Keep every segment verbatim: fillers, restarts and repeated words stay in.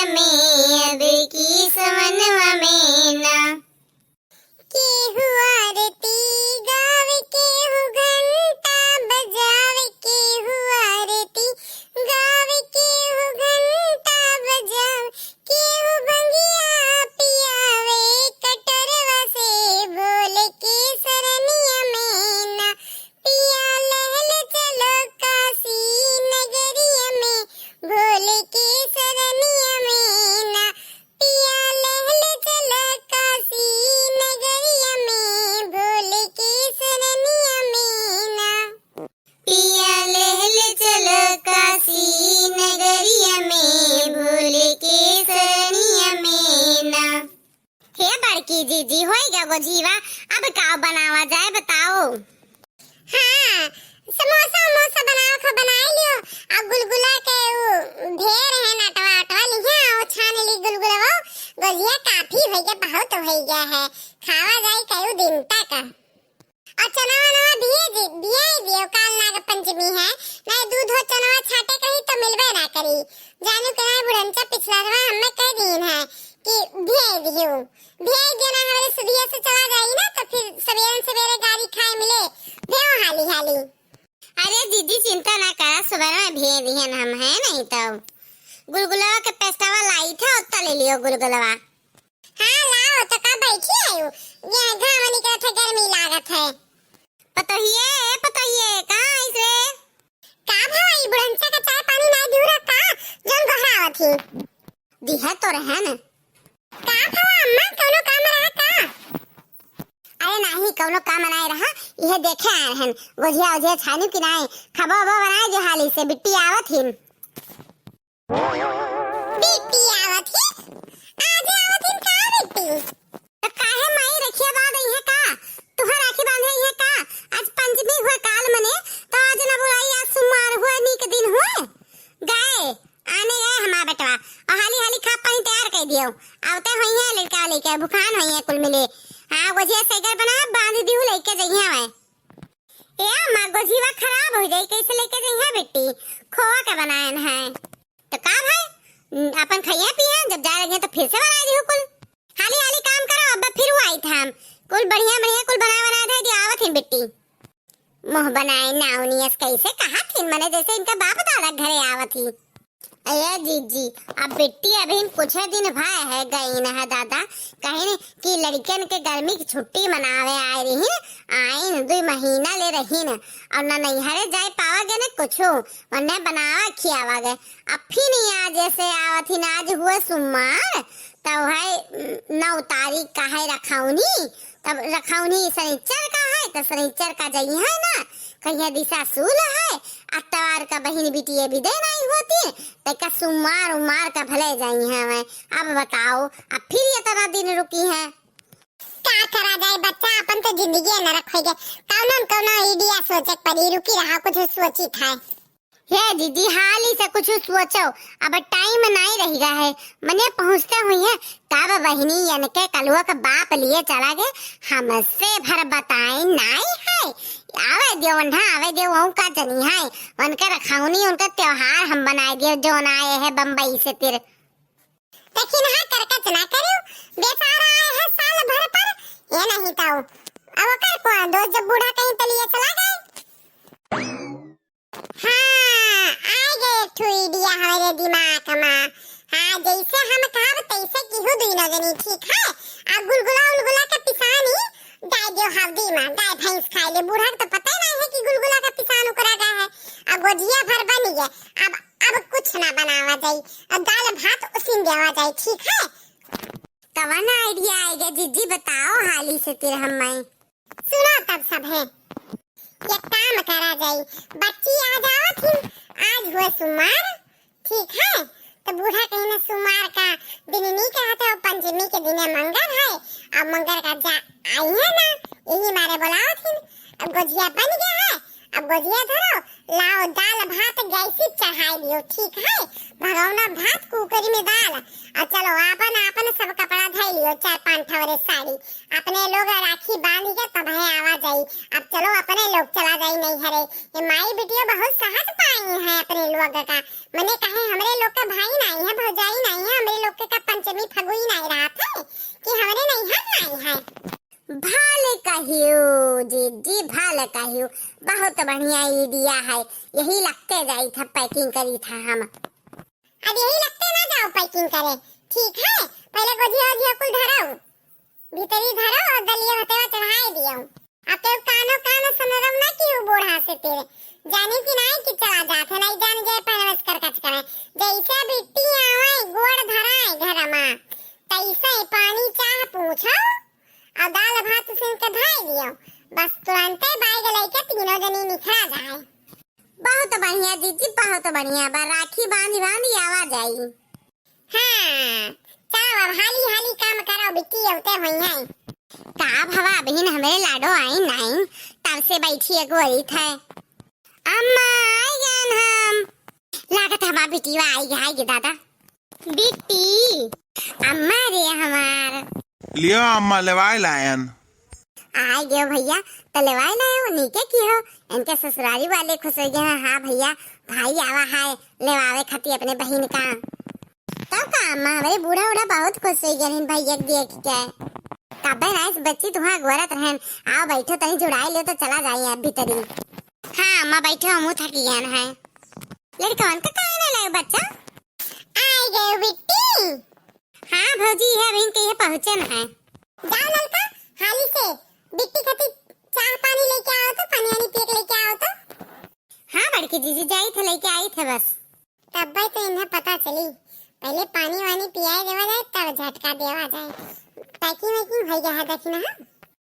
में अब की सवनवा में ना। केहू आरती गावे, केहू घंटा बजावे, केहू आरती गावे, केहू घंटा बजावे, केहू भंगिया पियावे, कटोरवा से भोले के सरनिया में ना। पिया लहल चलो काशी नगरिया में, भोले के सरनिया में ना। पिया लहल चलो काशी नगरिया में, भोले के सरनिया में ना। पिया लहल चलो काशी नगरिया में, भोले के सरनिया में ना। हे बड़की जीजी, होई गया गोझिवा, अब का बनावा जाए बताओ? हाँ, समोसा उमोसा बनाओ, खो बनाई लियो। अब गुलगुला के उ भेड़ है नटवा अटवा लिया, वो छान ली गुलगुला, वो गोझिया काफी होई गया, बहुत होई गया है, खावा जाई कई दिन तक। और चनवा नवा भिए दि-, भिए दियो, काल नाग पंचमी है, नहीं दूध हो चनवा छाटे कहीं तो मिलबे ना करी। जानू के नाई बुढ़नचा पिछला रहा, हमें कह दीन है कि भिए दियो, भिए दियो ना, हमारे सुधिया से चला जाई ना, तो फिर सवेरे सवेरे गारी खाए मिले, भेओ हाली हाली। अरे दीदी, चिंता ना करा, सुबह में भिए दिहन हम हैं, नहीं तो गुलगुलावा के पेस्टावा लाई था, उत्ता ले लियो गुलगुलावा। हाँ, लाओ, तो का बैठी आयु? ये घाम निकलत है, गर्मी लागत है। पतोहिए, ए पतोहिए, कहाँ आइस रे? का भवा, ई बुढ़नचा का चाय पानी ना दिहु रहा का? जौन गोहरावत ही। दिहे तो रहन। का भवा अम्मा, कौनो काम रहा का? अरे नाही, कौनो काम नाय रहा, इहे देखे आए रहन। गोझिया ओझिया छानी कि नाय, खबो अबो बनाए जो हाली से, बिट्टी आवत हिन। बिट्टी आवत ही? आज आवत हिन का बिट्टी? त काहे माई रखिया बांध अइहे का? तुहर राखी बांधे अइहे का? आज पंचमी हुए काल मने, त आज न बुलाई, आज सोमवार हुए, नीक दिन हुए। गए, आने गए हमार बेटवा। और हाली हाली खा पानी तैयार कर दियो। आवते होइहे लड़का लेके, भुखान होइहे कुल मिले। हाँ, गोझिया सैगर बना, बांध दिहु, लेके जइहे हमें। ए अम्मा, गोझिया खराब हो जाई, कैसे लेके जइहे बिट्टी? खोआ के बनाएन है। तो का भाई, अपन खइया पिया, जब जाए लगे तो फिर से बना दिहु कुल। हाली हाली काम करो, अब फिर वो आई था हम। कुल बढ़िया बढ़िया कुल बना बना दे दिया, आवत हिन बिट्टी। मुँह बनाए नाउनियस कैसे कहा थिन, मने जैसे इनका बाप दादा घरे आवत ही। अये जीजी, अब बिट्टी अभी कुछ दिन भय है गई न है दादा, कहीं कि लड़कियन के गर्मी की छुट्टी मनावे आए रही, आइन दुई महीना ले रही न, और न नैहरे जाए पावा गे न कुछो, और न बनावा खियावा गे। अब फिर आज जैसे आवत ही न, आज हुए सोमवार, तब है नौ तारीख का है रखौनी, तब रखौनी सनिचर का है, तो सनिचर का जइहे ना, कहिया दिशा सूल है, अतवार का बहिन बिटिये बिदे नहीं होती, तो का सोमवार उमवार का भले जइहे। अब बताओ, अब फिर ये तरह दिन रुकी है। का करा जाए बच्चा, अपन तो जिंदगी नरक हो गए। कौनो न कौनो idea सोचे के पड़ी, रुकी रहा, कुछ सोची था। हे दीदी, हाली से कुछ सोचो, अब time नहीं रह गया है। मने पहुँचते हुई है, तब बहिनी यनके कलुआ का बाप लिए चला गए, हमसे भर बताए नहीं है। आवे दियो वन्हा, आवे दियो, वहू का जनी है, उनके रखौनी, उनका त्योहार हम बनाए दियो, जोन आए है बम्बई से तिर। लेकिन हाँ, करकच ना करियो, बेचारा आए है साल भर पर, ये नहीं तो अब ओकर को दोस्त जब बूढ़ा कहीं तो लिए चला गए। हाँ, आ गए एक ठो idea हमारे दिमाग मा। हाँ, जैसे हम कहब तैसे किहू दुइनो जनी, ठीक है? आ गुलगुला उलगुला के पिसानी डाल दियो हल्दी मा, गाय भैंस खाए ले। बूढ़ा के तो पता ही नहीं है कि गुलगुला का पिसान ओकरा का है। आ गोझिया भर बन गया, अब, अब कुछ ना बनावा जाई, अब दाल भात उसीन देवा जाई, ठीक है? कवन idea आएगा जीजी, बताओ हाली से तिर हम मैं। सुनो तब सब है, एक काम करा जाई, बच्ची आज आवत ही, आज हुए सोमवार, ठीक है, तो बूढ़ा कहीं ना सोमवार का दिन नहीं कहते, और पंचमी के दिन मंगर है, अब मंगर का जा आई है ना, यही मारे बुलावत ही। अब गोझिया बन गया है, अब गोझिया धरो, लाओ दाल भात गैसी चढ़ाई लियो, ठीक है? भगौना भात कुकरी में दाल, और चलो आपन आपन सब कपड़ा धई लियो, चार पांच ठवरे साड़ी। अपने लोग राखी बांध के तब है आवा जाई। अब चलो अपने लोग चला जाई नैहरे। ये माई बिटिया बहुत सहज पाई है अपने लोग का। मने कहे हमरे लोग का भाई नाई है, भौजाई नाई है, हमरे लोग के का पंचमी फगुई नाई रहत है कि हमरे नैहर नाई है। भले कहियो जीजी, भले कहियो, बहुत बढ़िया idea है। यही लगते जाई था, packing करी था हम। अब यही लगते ना जाओ packing करे, ठीक है? पहले गोझिया ओझिया कुल धरो, भीतरी धरो और दलिया भतेवा चढ़ाए दियो। अब तो कानो कान सुन रहो ना कि वो बूढ़ा से तेरे जाने की नाई कि चला जात है, नहीं जाने जाए पहले बस कर कच करे। जैसे बिट्टी आवे गोड़ धराए घर मा, तैसे पानी चाह पूछो और दाल भात सुन के धाई दियो। बस तुरंते बैग लेके तीनों जनी निखरा जाए। बहुत बढ़िया जीजी, बहुत बढ़िया। बा राखी बांधी बांधी आवा जाई। हाँ, चलो अब हाली हाली काम करो, बिट्टी अवते हुई है। का भवा, अबहिन हमरे लाडो आई नाई, तब से बैठी है गोरी थे। अम्मा, आई गए हम। लागत हमार बिटिया आई गए, आई गए दादा। बिट्टी, अम्मा रे हमार। लियो अम्मा, लेवाए लायन। आए गयो भैया, तो लेवाए लायो, नीके की हो। इनके ससुरारी वाले खुश हो गए हैं, हाँ भैया, भाई आवा है लेवावे खातिर अपने बहिन का। तब का अम्मा, हमरे बूढ़ा उढ़ा बहुत खुश हो गए हैं भैया के देख के। तबे नाइस बच्ची तुहाँ गोरत रहन, आओ बैठो तनी जुड़ाई लियो तो चला जाई अब भीतरी। हाँ अम्मा बैठो, हमू थकी गए हैं। लड़कवन का काहे ना लायो बच्चा? आए गए बिट्टी। हाँ भौजी, ये अभी इनके ये पहुँचे न है। जाओ ललका, हाली से बिट्टी खातिर चाह पानी लेके आओ तो, पानी वानी पिए के लेके आओ तो। हाँ बड़की जीजी, जाई थे लेके आई थे बस। तब भाई तो इन्हें पता चली, पहले पानी वानी पियाए देवा जाए तब झटका देवा जाए। Packing वैकिंग हो गया है देखी ना।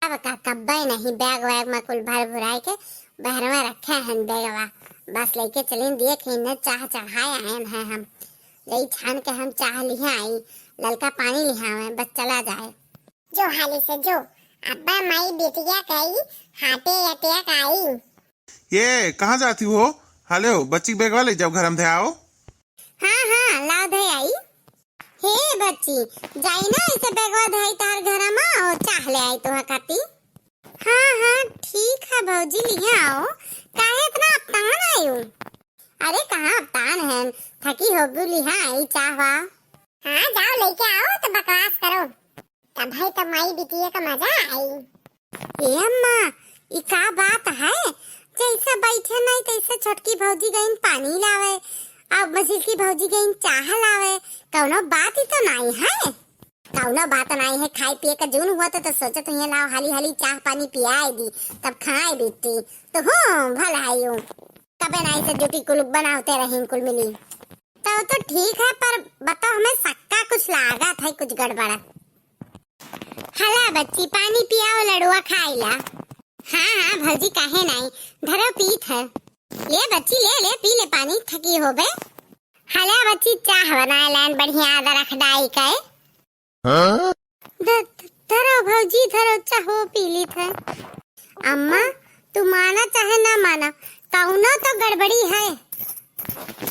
अब का कब्बे नहीं, बैग वैग में कुल भर भुराए के बहर में रखे हैं बैगवा। बस लेके चलिन, देख इन्हें चाह चढ़ाए आए हैं हम। यही छान के हम चाह लिहे आई, ललका पानी लिहावे, बस चला जाए। जो हाली से जो, अब्बा माई बिटिया कई हाटे अटैक आई। ये कहाँ जाती हो? हाले हो, बच्ची के बैगवा ले जाओ, घर में धे आओ। हाँ, हाँ, लाओ धे आई। हे बच्ची, जाई ना ऐसे बैगवा धे आई तार घर में और चाह ले आई तोहा खाती। हाँ, हाँ, ठीक है भौजी, लिहे आओ। काहे इतना अपतान आयु? अरे कहाँ अपतान है, थकी होबू, लिहे आई चाह वा। हाँ, जाओ लेके आओ तो बकवास करो। तब है तो माई बिटिया का मजा आई। ए अम्मा, ई का बात है? जैसे बैठे नहीं तैसे छोटकी भौजी गईन पानी लावे, अब मझिलकी भौजी गईन चाह लावे, कौनो बात ही तो नहीं है। कौनो बात नहीं है, खाए पिए का जून हुआ तो, तो सोचत हुई लाओ हाली हाली चाह पानी पियाए दी, तब खाए बिट्टी। तो हूँ भल आई हूँ, तबे नहीं से जुटी कुल बनावते रही कुल मिली। तो, तो ठीक है, पर बताओ, हमें सक्का कुछ लागत है, कुछ गड़बड़। हला बच्ची, पानी पियाओ, लड़ुआ खाइला। हाँ, हाँ भौजी, काहे नहीं, धरो पीत है। ले बच्ची, ले, ले, पी ले पानी, थकी होबे। हला बच्ची, चाह बनाए लान बढ़िया अदरक डाई के। हाँ? ध-, ध-, धरो भौजी, धरो, चाहो पी ली थे। अम्मा, तू माना चाहे ना माना, कौनो तो गड़बड़ी है।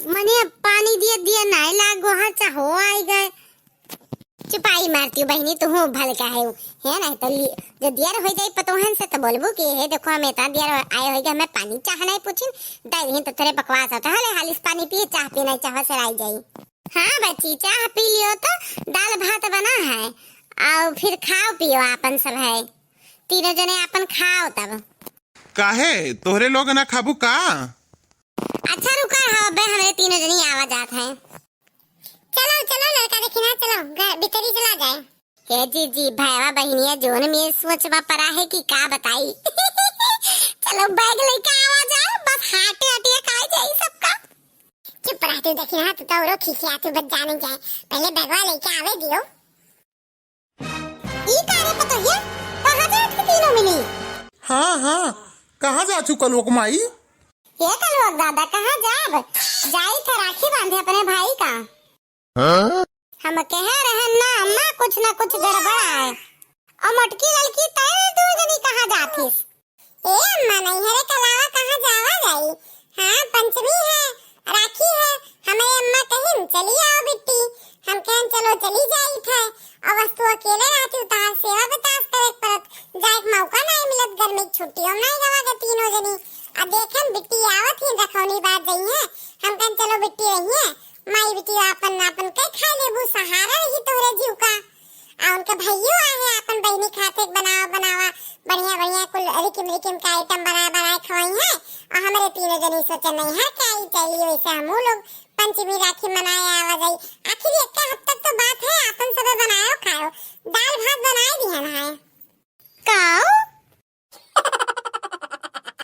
मने अब पानी दिए दिए नाय लागो, हाँ, चाहो आई गए। चुपाई मारती हूँ बहिनी, तू हूँ भल का है, है ना? तो ली-, जो दियर हो जाए पतोहन से तो बोलबू कि हे देखो, हम इतना दियर आए हो गए, हमें पानी चाह नहीं पूछिन, दे रही तो तेरे बकवास होता है, ले हालिस पानी पिए, चाह पी नहीं चाहो से आई जाई। हाँ बच्ची, चाह पी लियो तो दाल भात बना है, आओ फिर खाओ पियो आपन सब है, तीनों जने आपन खाओ तब। काहे, तोहरे लोग ना खाबू का? अच्छा रुका हो, अबे हमरे तीनों जनी आवा जात है। चलो चलो लड़का देखी ना, चलो घर भीतरी चला जाए। हे जीजी, भाईवा बहिनिया जोन में सोच में पड़ा है कि का बताई। चलो बैग लेके आवा जाए, बस हाटे हाटे खाए जाए सबका। चुप रह तू, देखी ना, तू तो औरो खिसिया, तू बच जाने जाए, पहले बैगवा लेके आवे दियो। ई का रे पतोहिया, कहाँ जात हो तीनों मिली? हाँ, हाँ, कहाँ जात हो कलुआ के माई? ए कलुआ के दादा, कहाँ जाब? जाई थे राखी बांधे अपने भाई का। हाँ? हम कहे रहन ना अम्मा, कुछ ना कुछ गड़बड़ है। और मोटकी ललकी तय दू जनी कहाँ जाथिस? ए अम्मा, नैहरे के अलावा कहाँ जावा जाई? हाँ, पंचमी है, राखी है, हमरे अम्मा कहिन, "चली आओ बिट्टी।" हम कहन, "चलो, चली जाइत है।" और बस तू अकेले रहती, तहार सेवा बेतास करे के परत, जाए के मौका नाहीं मिलत, गर्मी की छुट्टियों में नाहीं गवा के तीनों जनी। अब देखन बिट्टी आवत ही, रखौनी बात जइहैं। हम कहन, "चलो बिट्टी रहिहैं, माई बिट्टी आपन, आपन के खा लेबू, सहारा रही तोहरे जीव का।" आ उनके भइयो आहे, आपन बहिनी खातिर बनावा, बनावा, बढ़िया, बढ़िया कुल रिकिम, रिकिम का आइटम बनाए, बनाए खवाइहैं। और हमरे तीनों जनी सोचे, "नैहर के आई चली, वैसे हमहू लोग पंचमी राखी मनाए आवा जाई।" आखिर एक हफ्ता तो बात है, आपन सबे बनायो खायो, दाल भात बनाए दिहन है। काओ,